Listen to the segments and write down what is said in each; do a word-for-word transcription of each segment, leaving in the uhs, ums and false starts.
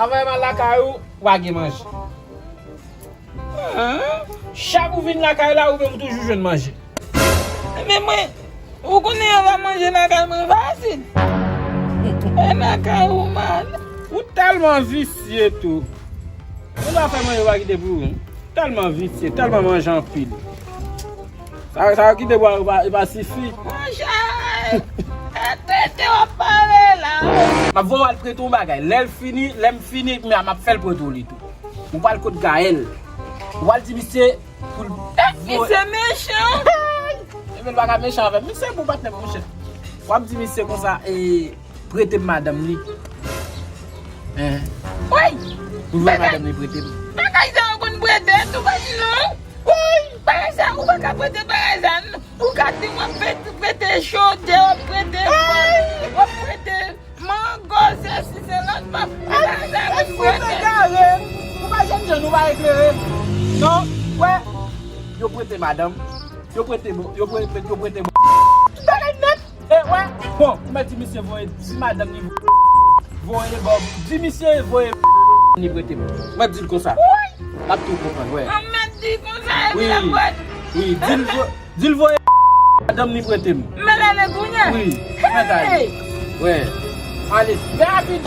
Anvan m al lakay ou, w a gen manje. Chak ou vin lakay la, ou menm ou toujou jwenn manje. Men mwen, ou konnen yo va manje lakay mwen fasil. E lakay ou mal. Ou tèlman visye tou. Ou pa fè manje pa kite pou ou. Tèlman visye, tèlman manje anpil. Sa, sa yo kite bwa, e pa, e pa sifi. Monchè, e trete w ap pale la. M ap voye w al prete yon bagay. Lè l fini, lè m fini, m ap fè l prete w li tou. Ou pral kot Gaël. Ou pral di misye pou l. Eh, misye mechan. Ebyen, l pa ka mechan avè m. Misye bon patnè m, monchè. W ap di misye konsa, e, prete m madanm li. Hein. Woy! Pou l voye madanm li prete m. Bagay sa yo konn prete tou, pa di non. Woy! Bagay sa, ou pa ka prete bagay sa, non. Ou ka di w ap prete, prete chodyè, w ap prete, w ap prete mango, sesi, se lòt, m ap bagay sa yo konn prete. Ou pa jènjan, nou pa eklere. Non, wè. Yo prete madanm. Yo prete, yo prete, yo prete. Tout bagay nèt. E wè, bon, ou mèt di misye voye, di madanm li voye bò, di misye voye li prete m. Ou mèt di l konsa. Wi. L ap tou konprann, wè. Ou mèt di konsa, epi l ap prete. Wi, di l vo-, di l voye madanm li prete m. M al ale kounye a. Wi, ou mèt ale. Hey! Wè. Ale, rapid.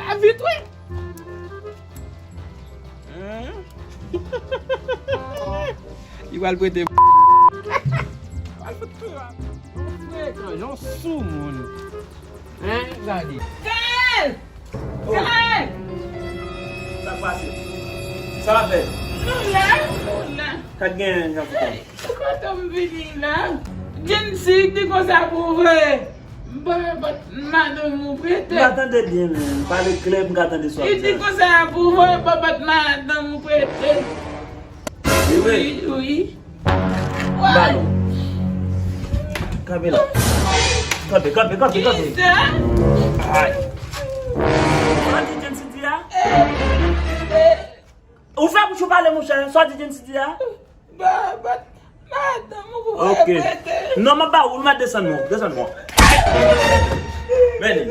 Rapid, wi. Li pral prete. Pral fout tou la. Yon frekan, yon soumoun. Hein, gade. Gaël! Oh. Gaël! Sa k pase? Sa fè? Nou la, nou la. Sa k genyen, Jean Foucault? Hey, ou kontan m vini la? Jency di konsa pou vre. M pa bat madanm ou prete. M pa tande byen, men. Pale klè, m ka tande sa w ap di a. Li di konsa pou vre, m pa bat madanm ou prete. Li vre? Wi, wi. M ba nou. Kanpe la. Kanpe, kanpe, kanpe, kanpe. Kisa? Ay. Sa di Jency di a? Eh, eh. Ou fè bouch ou pale, monchè. Sa di Jency di a? Ba, ba, madanm ou pou fè prete. Ok. Non, m ap ba ou, m ap desann non. Desann non. Men li.